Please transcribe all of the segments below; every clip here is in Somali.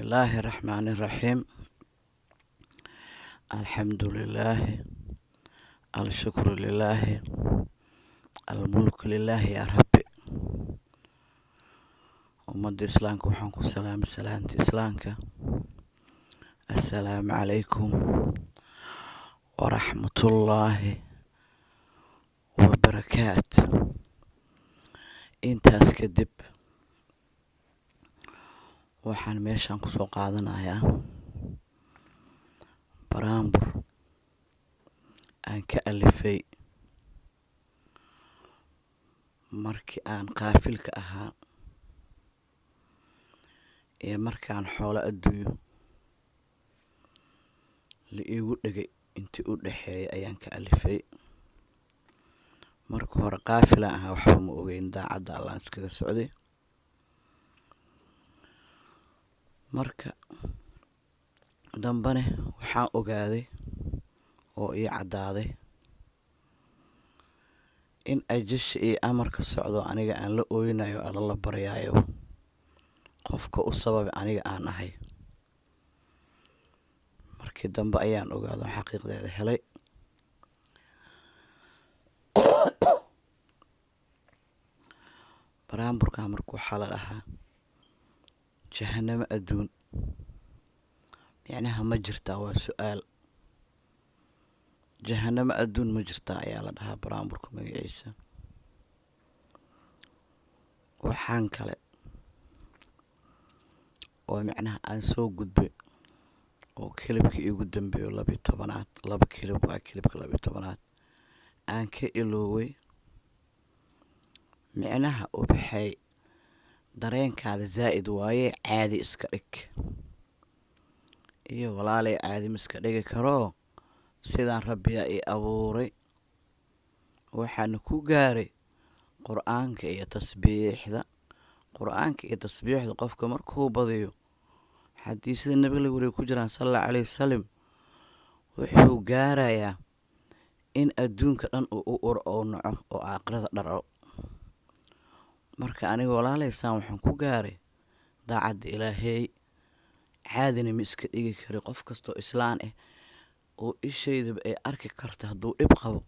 Bismillaahi raxmaani raxiim. Alxamdu lilaahi, alshukru lilaahi, almulku lilaahi, yaa rabbi. Ummadda islaamka waxaan ku salaamay salaanta islaamka: assalaamu calaykum waraxmatullaahi wabarakaatu. Intaas kadib, waxaan meeshan kusoo qaadanayaa baraanbur aan ka alifay markii aan qaafilka ahaa iyo markaan xoolo adduunyo la iigu dhegay. Intii u dhexeeyay ayaan ka alifay. Marka hore qaafilaan ahaa, waxba ma ogeyn, daacadda Allaan iskaga socday. Marka dambene waxaan ogaaday oo ii caddaaday in ajasha iyo amarka socdo aniga aan la ooynayo, Alla la baryaayo, qofka u sababay aniga aan ahay. Markii dambe ayaan ogaado, xaqiiqdeeda helay. Baraanburkaa marka waxaa la dhahaa jahanamo adduun micnaha ma jirtaa? Waa su-aal. Jahanamo adduun ma jirtaa ayaa la dhahaa baraanburka magaciisa. Waxaan kale oo micnaha aan soo gudbay oo kilibka iigu dambeeyo 12aad, laba kilib waa, kilibka 12aad aan ka ilooway, micnaha ubaxay dareenkaada zaa'id waaye, caadi iska dhig. Iyo walaalay, caadi ma iska dhigi karoo, sidaan Rabbiyaa ii abuuray, waxaana ku gaaray Qur-aanka iyo tasbiixda. Qur-aanka iyo tasbiixda qofka markuu badiyo, xadiisada nabiga la wariyo ku jiraan sala allahu calayhi wasalam, wuxuu gaarayaa in adduunka dhan uu u uro oo naco oo aakhirada dharo. Marka aniga walaalaysaan waxaan ku gaaray daacadda Ilaahay, caadina ma iska dhigi kari. Qof kastoo islaan ah oo ishaydaba ay arki karta hadduu dhib qabo,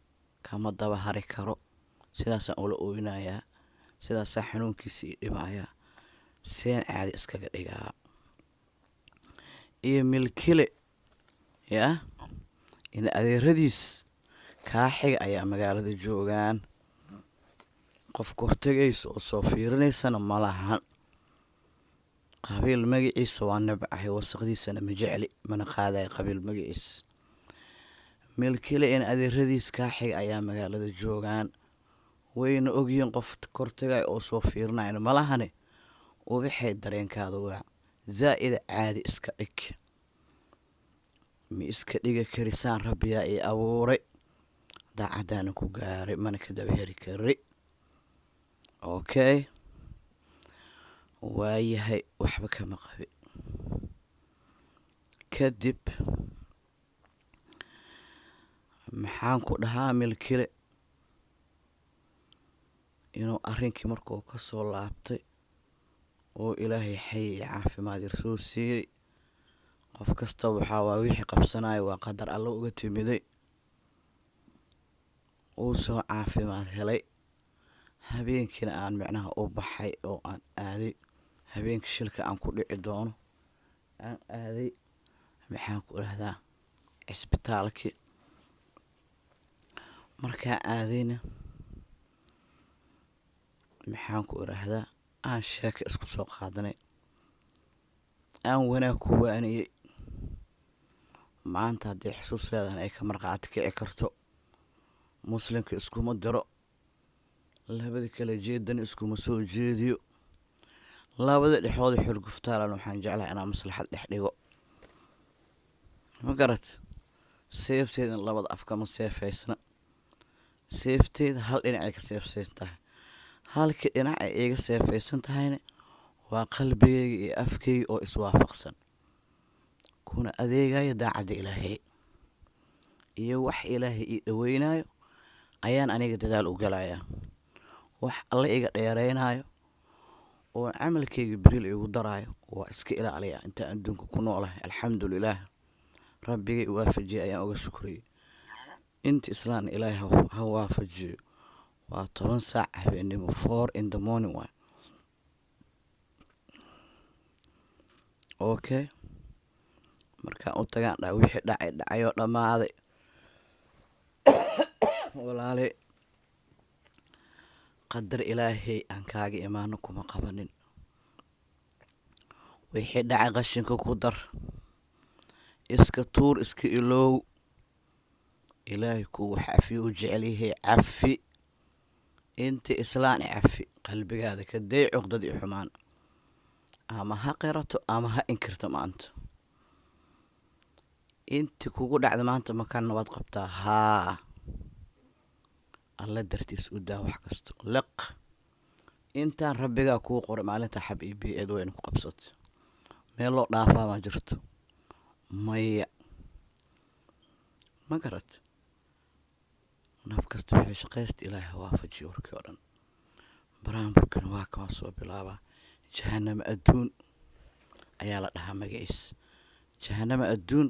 kama daba hari karo. Sidaasaan ula ooynayaa, sidaasaa xanuunkiisa ii dhibayaa, seen caadi iskaga dhigaa? Iyo milkile yaa in adeeradiis kaaxiga ayaa magaalada joogaan, qofka hortagaysa oo soo fiirinaysana ma lahan. Qabiil magaciisa waa nabcahay, wasaqdiisana ma jecli, mana qaadayo qabiil magaciisa. Milkile in adeeradiis kaaxiga ayaa magaalada joogaan, wayna ogyihiin, qof kortagay oo soo fiirinayana malahane. Ubaxay dareenkaada waa zaa'ida, caadi iska dhig. Ma iska dhiga karisaan, Rabbiyaa ii abuuray, daacaddaana ku gaaray, mana ka daba heri kari. Okay, waayahay, waxba kama qabi. Kadib maxaan ku dhahaa milkile inuu arrinkii markuu ka soo laabtay oo Ilaahay xay iyo caafimaad yar soo siiyey, qof kasta waxaa waa wixii qabsanaya waa qadar Alla uga timiday, uu soo caafimaad helay. Habeenkiina aan micnaha u baxay oo aan aaday, habeenkii shilka aan ku dhici doono aan aaday, maxaan ku dhahdaa, cisbitaalkii. Markaa aadayna, maxaan ku idhaahdaa, aan sheeka isku soo qaadanay, aan wanaag ku waaniyey. Maanta haddii xusuus leedahan ay ka marqaati kici karto, muslimka iskuma diro, labada kala jeedana iskuma soo jeediyo, labada dhexooda xurguftaalan waxaan jeclahay inaan maslaxad dhex dhigo. Ma garat? Seefteedana labada af kama seefaysna, seefteeda hal dhinacay ka seefsaysan tahay. Halkii dhinac ay iga seefaysan tahayna waa qalbigayga iyo afkayga oo iswaafaqsan, kuna adeegayo daacadda Ilaahay iyo wax Ilaahay ii dhaweynayo ayaan aniga dadaal u galayaa, wax Alle iga dheereynayo Oo camalkayga beril igu daraayo waa iska ilaaliyaa intaan adduunka ku noolahay. Alxamdulilaah, rabbigay waafajiyay ayaan uga shukriyay. Inta islaamna Ilaahay ha waafajiyo. Waa 10 saac habeenimo, 4 in the morning waay. Okay, markaan u tagaan dhahay wixii dhacay dhacayoo dhammaaday, walaalay, qadar Ilaahay aan kaaga imaano kuma qabanin. Wixii dhacay qashinka ku dar, iska tuur, iska iloow. Ilaahay kuu wax cafiyo u jecel yahay, cafi inta islaan, cafi qalbigaada, ka day cuqdad iyo xumaan. Ama ha qirato ama ha inkirto, maanta inti kugu dhacda maanta makan waad qabtaa. Haa, Alla dartiis u daa wax kasto, liq intaan rabbigaa kuu qoray. Maalinta xab iyo biyo eed wayna ku qabsato, meel loo dhaafaa ma jirto. Maya, ma garat? Naf kasta waxay shaqaysta Ilaahay ha waafajiyo. Warkii oo dhan baraanburkana waa kawaa soo bilaabaa. Jahanamo adduun ayaa la dhahaa magaciis. Jahanamo adduun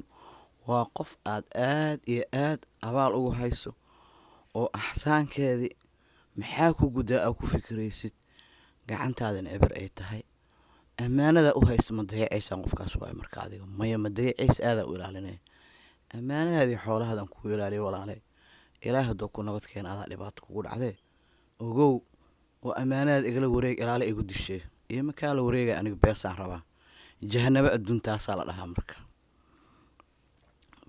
waa qof aad aad iyo aad abaal ugu hayso oo axsaankeedii maxaa ku guddaa aa ku fikiraysid, gacantaadana eber ay tahay. Ammaanada u haysa ma dayacaysaan qofkaas waay. Marka adiga maya, ma dayacaysa, aadaa u ilaalinaya ammaanadaadii, xoolahaadan kuu ilaaliyo. Walaalay, Ilaah hadduu ku nabad keena, adaa dhibaato kugu dhacdee ogow oo ammaanadaad igala wareeg, ilaale igu dishee iyo makaa la wareegaya. Aniga beesaan rabaa. Jahanabo adduun taasaa la dhahaa. Marka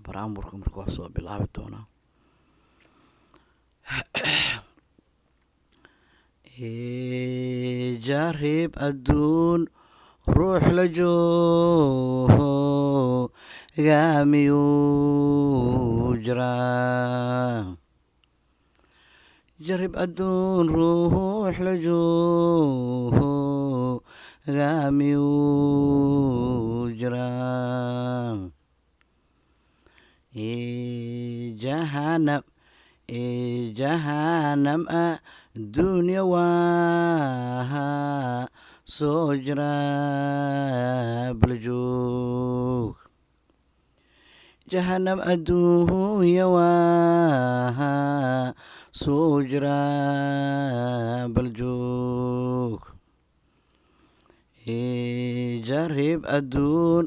baraanburka marka waa soo bilaabi doonaa. Jarib adduun ruux la joogo gaamiyuu jiraa? Jarib adduun ruux la joogo gaamiyuu jiraa? Jahanab, jahanam adduunya waa soo jira baljoog. Jahanam adduunya waa soo jira baljoog. Jarib adduun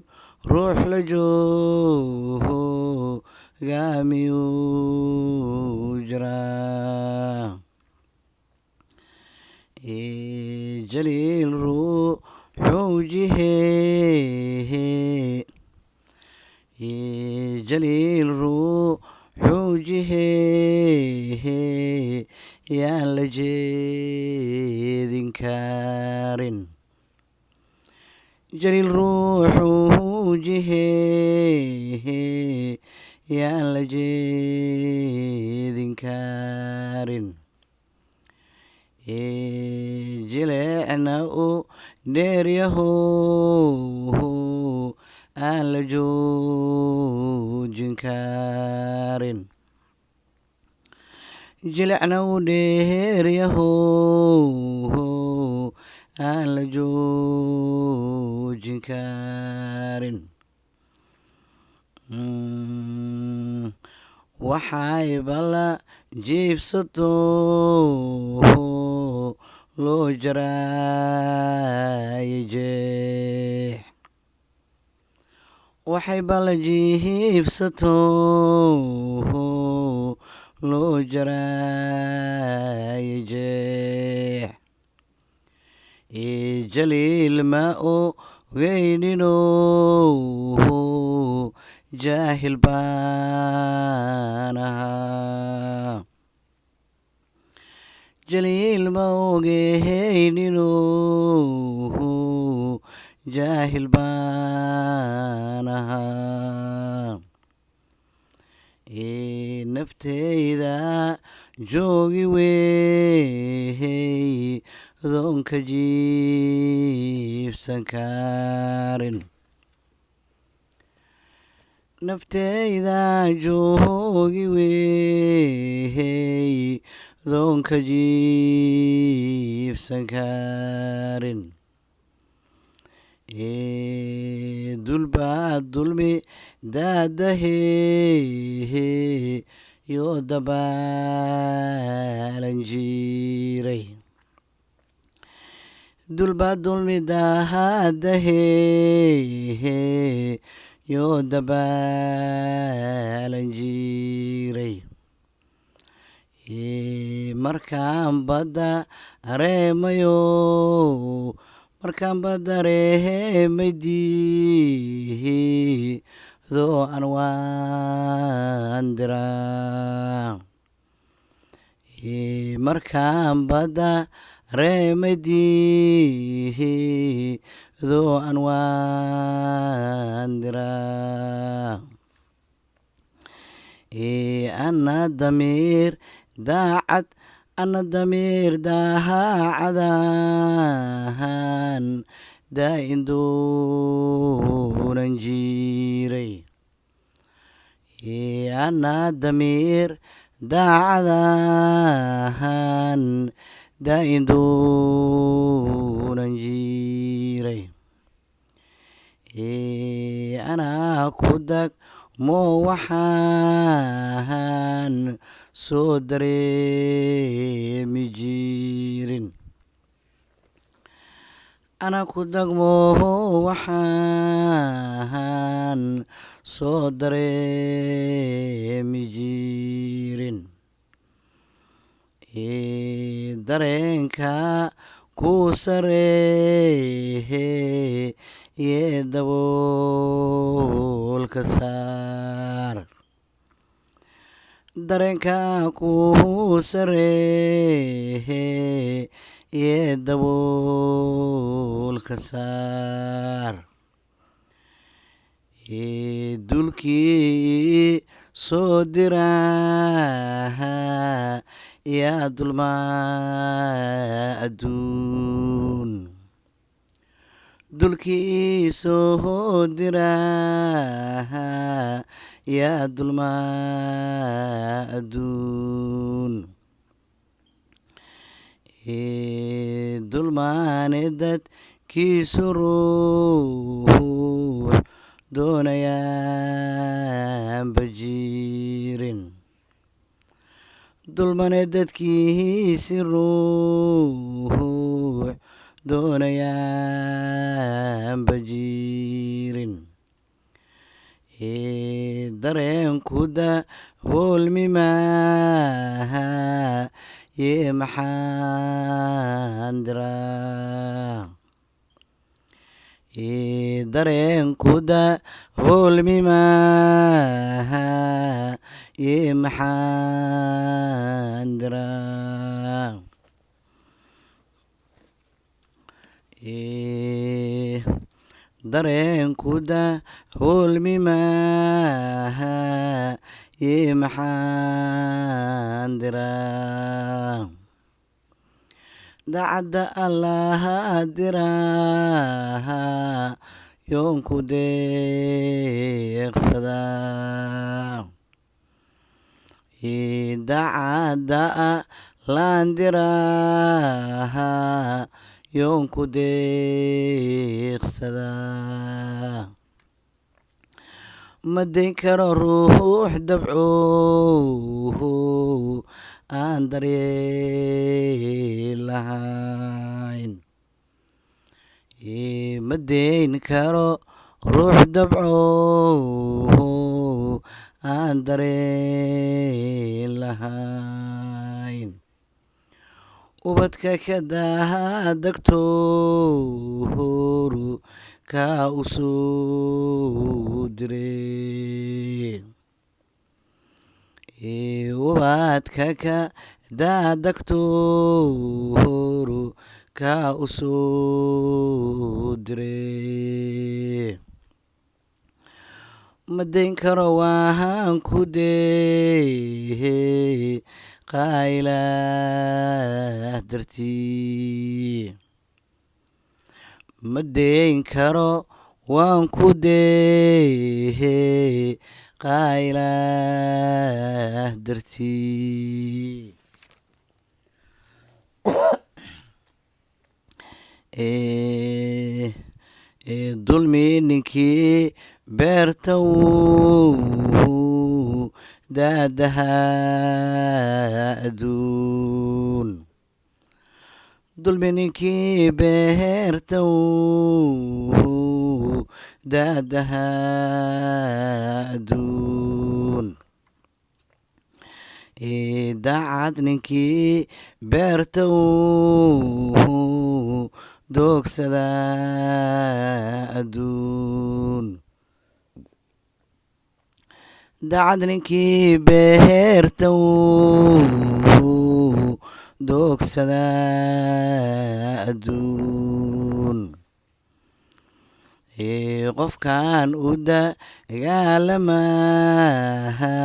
ruux la joogo gaamiyuu jiraa? Jaliil ruuxuu jiheeye, jaliil ruuxuu jiheeye yaan la jeedin karin. Jaliil ruuxuu jiheeye yaan la jeedin karin. Jileecna u dheeryahow aan la joojin karin. Jilecna u dheeryahow aan la joojin karin. Waxay bala jiibsato loo jaraaye jeex. Waxay bala jiibsato loo jaraaye jeex. Jaliil ma ogeynino, jaahil baan ahaa. Jaliil ma ogeynino, jaahil baan ahaa. Nafteyda joogi wey doonka jiibsan karin. Nafteyda joogi wey doonka jiibsan karin. Dulbaa dulmi daadahehe yo dabaalan jiray, dulbaa dulmi daadahehe yo dabaalan jiray. Markaan badda areemayo, markaan badda areemay diido an waan diraa. Markaan badda areemay diido an waan diraa. Ana damiir daacad, ana damiir daacadahan daa'in doonan jiray. Ana damiir daacadahan daa'in doonan jiray. Anaa ku dag mo waxaan soo dareemi jirin, anaa ku dagmo waxaan soo dareemi jirin. Dareenka ku sareeye yee daboolka saar, dareenka ku sareeye yee daboolka saar. Dulkii soo diraa yaa dulmaa adduun, dulkii soo diraa yaa dulmaa adduun. Dulmaane dadkiisu ruux doonayaanba jirin, dulmane dadkiisi ruux doonayaanba jirin. Dareenku daboolmi maaha yee maxaan diraa. Dareenku daboolmi maaha yee maxaan diraa. Dareenku daboolmi maaha yee maxaan diraa. Dacadda Allaha diraa yoonku deeqsadaa. Dacadda Allaan diraa yoonku deeqsadaa. Ma dayn karo ruux dabco aan daryeel lahayn, ma dayn karo ruux dabco aan daryeel lahayn. Ubadka ka daadagtooru kaa u soo diray, ubadka ka daadagtooru kaa u soo diray. Ma dayn karo waan ku deeqaa Ilaah dartii, ma dayn karo waan ku deeqaa Ilaah dartii. Dulmi ninkii beerta wuu daadaha adduun, dulmi ninkii beerta wuu daadaha adduun. Daacad ninkii beerta wuu doogsada adduun, daacad ninkii beerta wuu doogsada adduun. Qofkan u dagaalamaha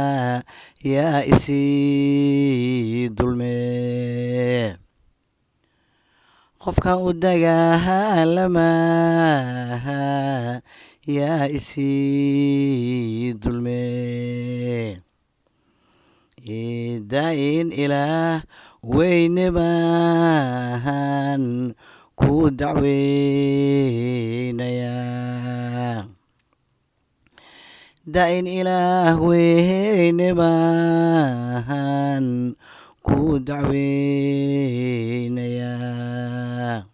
yaa isii dulmee, qofkan u dagaalamaha yaa isii dulmee. Daa-in Ilaah weyne baan ku dacweynayaa, daa-in Ilaah weyne baan ku dacweynayaa.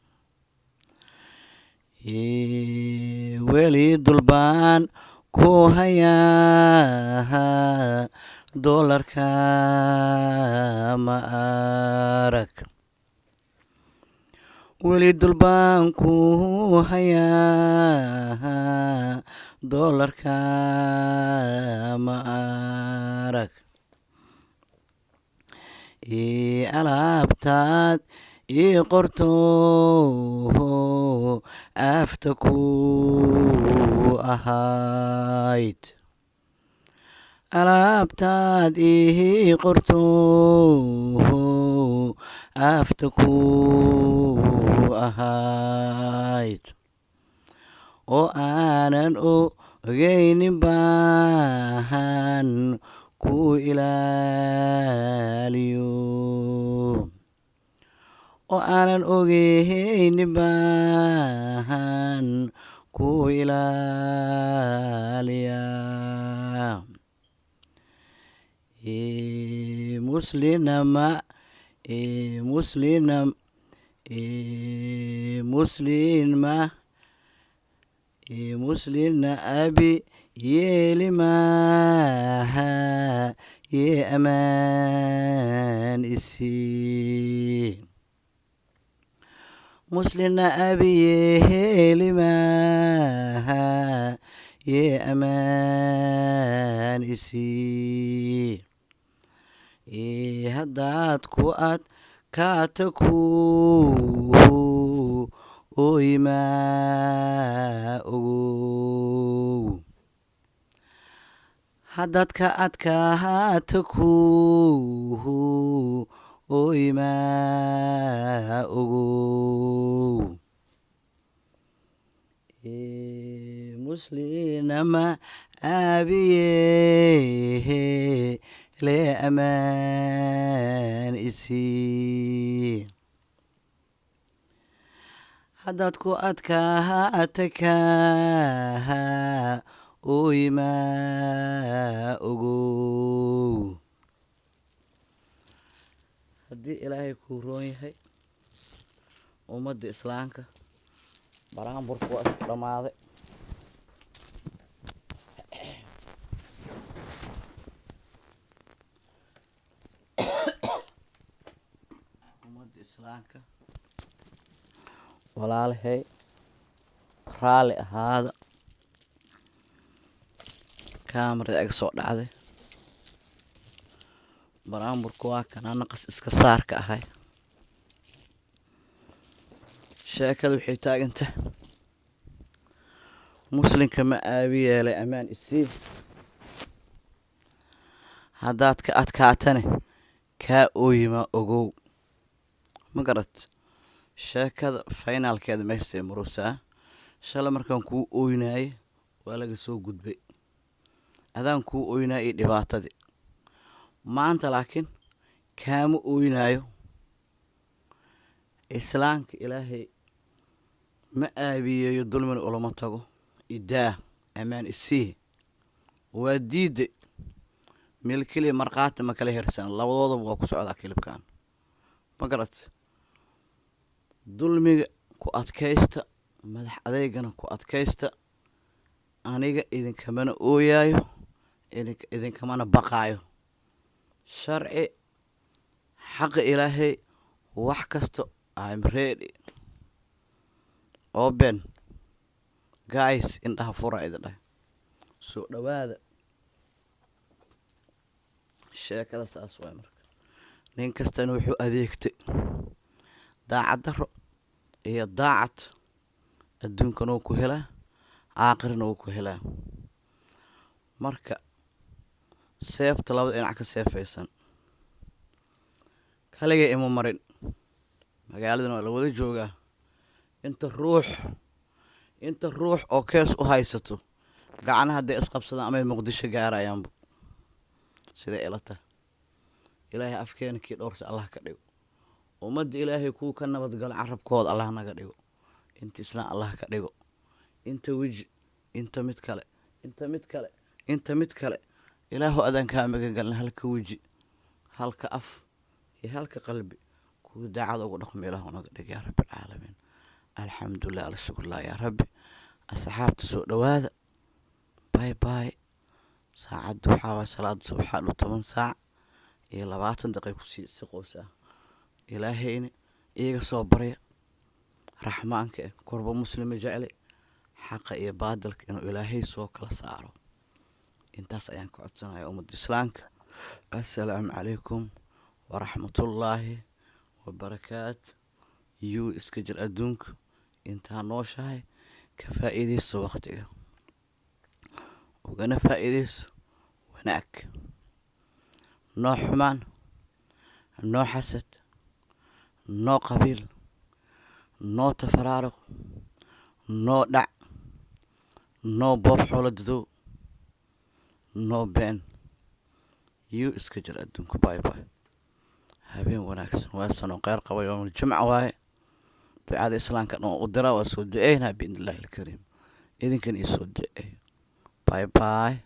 Weli dulbaan ku hayaa doolarka ma arag, weli dulbaan ku hayaa doolarka ma arag. Alaabtaad ii qorto afta ku ahayd, alaabtaad ii qorto afta ku ahayd oo aanan ogeynin baan ku ilaaliyo, oo aanan ogeynin baan ku ilaaliyaa. Muslinama muslinam muslinma muslinna abi yeeli maaha yee amaan isii, muslinna abi yeeli maaha yee amaan isii. Haddaad ku adkaata ku ooyimaa ogow, haddaad ka adkaata ku ooyimaa ogow. Muslinama abiyehe le amaan isii, haddaad ku adkaata kaa ooyimaa ogow. Haddii Ilaahay kuu roon yahay, ummadda Islaamka baraanburku waa isku dhammaaday. Ummadda Islaamka walaalahay, raalli ahaada, kaamarada iga soo dhacday. Baraanburku waa kana naqas iska saarka ahay. Sheekada waxay taagantah muslinka ma aabi yeelay ammaan isii, haddaad ka adkaatane kaa ooyimaa ogow. Ma garat sheekada finaalkeeda meeshay marusaa. Shalay markaan kuu ooynaayay waa laga soo gudbay, adaan kuu ooynaayay iyo dhibaatadii maanta, laakiin kaama ooynaayo. Islaamka Ilaahay Ma aabiyeeyo, dulmina ulama tago. Idaa ammaan isii waa diiday. Meel keliya markhaati ma kala hersan, labadoodaba waa ku socdaa kilibkan. Ma garat? Dulmiga ku adkaysta, madax adeygana ku adkaysta. Aniga idinkamana ooyaayo, idinkamana baqaayo. Sharci, xaqa Ilaahay, wax kasta, I'm ready. Open guys, indhaha fura idin dhahay. Soo dhawaada. Sheekada saas waay. Marka nin kastana wuxuu adeegtay daacad daro iyo daacad, adduunkana wuu ku helaa, aakhirana wuu ku helaa. Marka seefta labada dhinac ka seefaysan kaligay ima marin. Magaaladana waa la wada joogaa. Inta ruux oo kees u haysato gacanaha hadday isqabsadaan amay Muqdisho gaarayaanba, siday ila tahay. Ilaahay afkeena kii dhowrsa Allah ka dhigo. Ummadda Ilaahay kuwa ka nabadgalo carabkooda Allah naga dhigo. Inta Islaan Allah ka dhigo. Inta weji, inta mid kale, inta mid kale, inta mid kale, Ilaahu adaan kaa magan galna. Halka weji, halka af iyo halka qalbi kuwa daacad ugu dhaqmo Ilaahu naga dhig, yaa Rabbi alcaalamiin. Alxamdulilah, alshukurlah, yaa Rabbi. Asxaabta, soo dhowaada. Bye bye. Saacadda waxaa waay salaada subaxa dhow, 10 saac iyo 20 daqiiq kusii siqoosaa. Ilaahayna iyaga soo barya Raxmaanka eh, korba muslima jecle, xaqa iyo baadilka inuu Ilaahay soo kala saaro. Intaas ayaan ka codsanaya ummadda Islaamka. Assalaamu calaykum waraxmatullaahi wabarakaat. Yuu iska jir adduunka intaa nooshahay, ka faa'iidayso waqtiga, ugana faa'iidayso wanaag. Noo xumaan, noo xasad, noo qabiil, noo tafaraaruq, noo dhac, noo boob xoolo dadow, noo been. Yuu iska jir adduunka. Bye bye, habeen wanaagsan, waasanoo kheyr qaba. Yowmal jumca waaye. Ducada Islaamka dhan u diraa, waa soo duceynaa biidni Illaahi alkariim. Idinkan ii soo duceeyo. Bye bye.